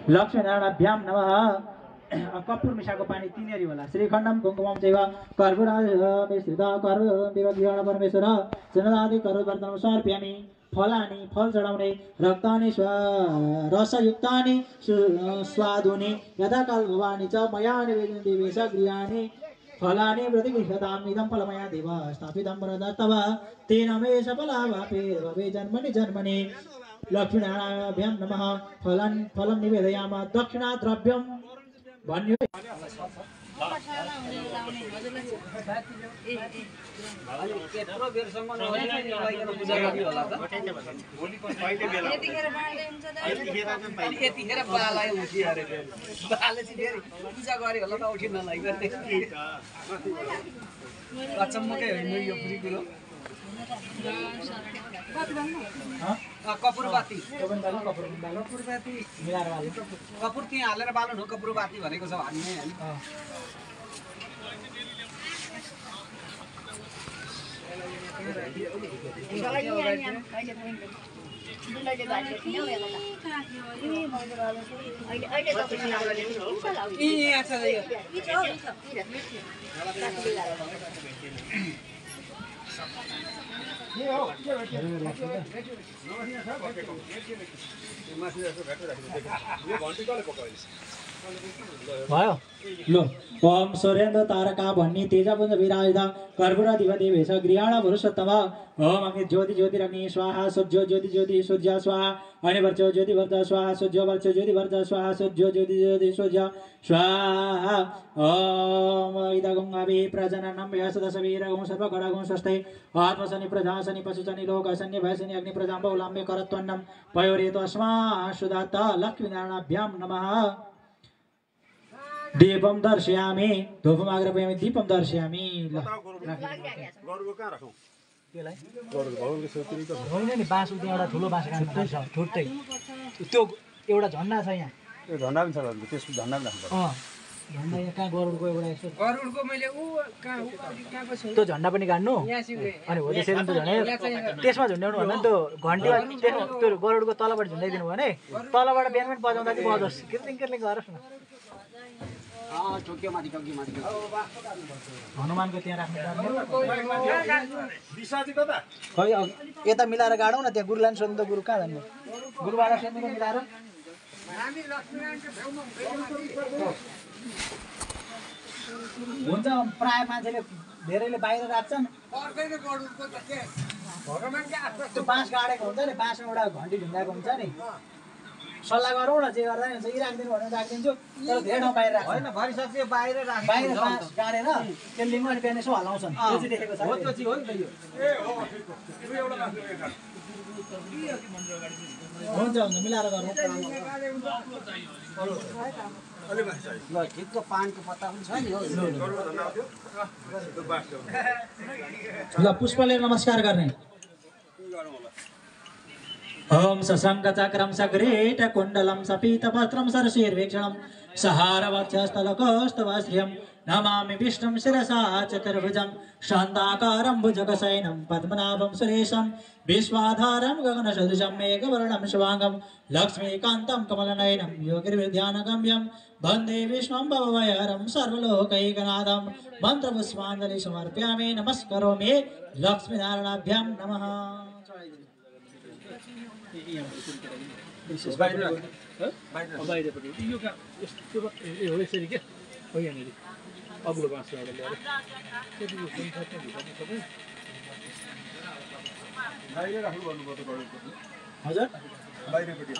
लक्ष्मीनारायणाभ्याम नमः। कपूर मिसाको पानी तिनीहरु होला। श्रीखण्डम कुङ्कुमम चैव कर्पूरामिश्रित कर्पूरं परमेश्वर चन्दनादि कर्पूरवर्तनं समर्पयामि। फलानि फल चढाउने रक्तानि रसयुक्तानि स्वादुनि यथा कल्पवानि च मया निवेदन्ति वेशगृहाणि फलानि प्रतिगृह्यतामिदं फलमया देव स्थापितं वरदत्तव तेन मे सफलावापे भवे जन्मनि जन्मनि। लक्ष्मीनारायणाभ्यां नमः। फलं निवेदयामः। दक्षिणा द्रव्यं भन्यो। कपुरबाती कपुर त्यहाँ हालेर बाल्नु हो। कपुरबाती भनेको छ हामी हैन। भयो लो ओम सुरेन्द्र तारका भन्ने तेजपुञ्ज विराजिता कर्पूराधिपदेवेश गृहाण पुरुषोत्तम ओम अग्नि ज्योति ज्योतिरग्नि स्वाहा सूर्यो ज्योति ज्योति सूर्य स्वाहा अनिवर्चो ज्योति वर्च स्वाहा सूर्यो वर्च ज्योति वर्च स्वाहा सूर्यो ज्योति ज्योति सूर्य स्वाहा ओम इदगुंगाभि प्रजननं यशदशवीरगुं सर्वगणगुं स्वस्ते आत्मशनि प्रजाशनि पशुशनि लोकशनि भयशनि अग्नि प्रजां बहुलाम्य करत्वन्नं पयोरेतो अस्मा सुदात। लक्ष्मीनारायणाभ्यां नमः। दीपम दर्शयामि धूपम आग्रपयामि दीपम दर्शयामि। गरुको कहाँ राखौं त्यसलाई? गरुको होइन नि बाँस उति एउटा ठुलो बाँस काट्नु छ छुट्टै त्यो एउटा झन्डा छ यहाँ। त्यो झन्डा पनि छ त्यसको झन्डा पनि राख्नु पर्छ। झन्डा यहाँ कहाँ गरुडको एउटा यसो गरुडको मैले कहाँको छ त्यो झन्डा पनि काट्नु अनि हो त्यसरी त झन्डा त्यसमा झुन्ड्याउनु भन्दा नि त्यो घन्टीमा त्यो गरुडको तलबाट झुन्डाइदिनु भने तलबाट बिहान बिहान बजाउँदा चाहिँ बजोस् किर्लिङ किर्लिङ गरोस् न। हनुमानको त्यहाँ राख्नु खै यता मिलाएर गाडौँ न। त्यहाँ गुरुलान सोध्नु त गुरु कहाँ जानु? गुरुबाट सोध्नु मिलाएर हुन्छ। प्राय मान्छेले धेरैले बाहिर राख्छन् त्यो बाँस गाडेको हुन्छ नि बाँसमा एउटा घन्टी ढुङ्गाएको हुन्छ नि। सल्लाह गरौँ न जे गर्दा नि हुन्छ। यी राखिदिनु भने राखिदिन्छु तर धेरै ठाउँ बाहिर राख्छ होइन। भरिसक्यो बाहिर बाँस गाडेर त्यो लिङ्ग अनि बिहान यसो हल्लाउँछन् त्यो चाहिँ देखेको छ। हो त्यो चाहिँ हो नि त यो। हुन्छ हुन्छ मिलाएर गरौँ। ल ठिकको पानको पत्ता पनि छ नि हो। ल पुष्पले नमस्कार गर्ने। ओम सशंक चक्रम सग्रेट कुंडलम सपीतवस्त्रम सरशीर्वीक्षणम सहारवक्षस्थलकोस्तवश्रियं नमामि विष्णुं शिरसा चतुर्भुजं शान्ताकारं भुजगशयनं पद्मनाभं सुरेशं विश्वाधारं गगनसदृशं मेघवर्णं शुभांगं लक्ष्मीकान्तं कमलनयनं योगिर्ध्यानगम्यं वन्दे विष्णुं भवभयहरं सर्वलोकैकनाथं मन्त्रपुष्पाञ्जलि समर्पयामि नमस्करोमि। लक्ष्मीनारायणाभ्यां नमः। बाहिरपट्टि यो कहाँ यस्तो हो यसरी क्या हो यहाँनिर अग्लो बाँस एउटा ल्याएर त्यतिको सबै बाहिर राख्नु भन्नुपर्छ। हजुर बाहिरपट्टि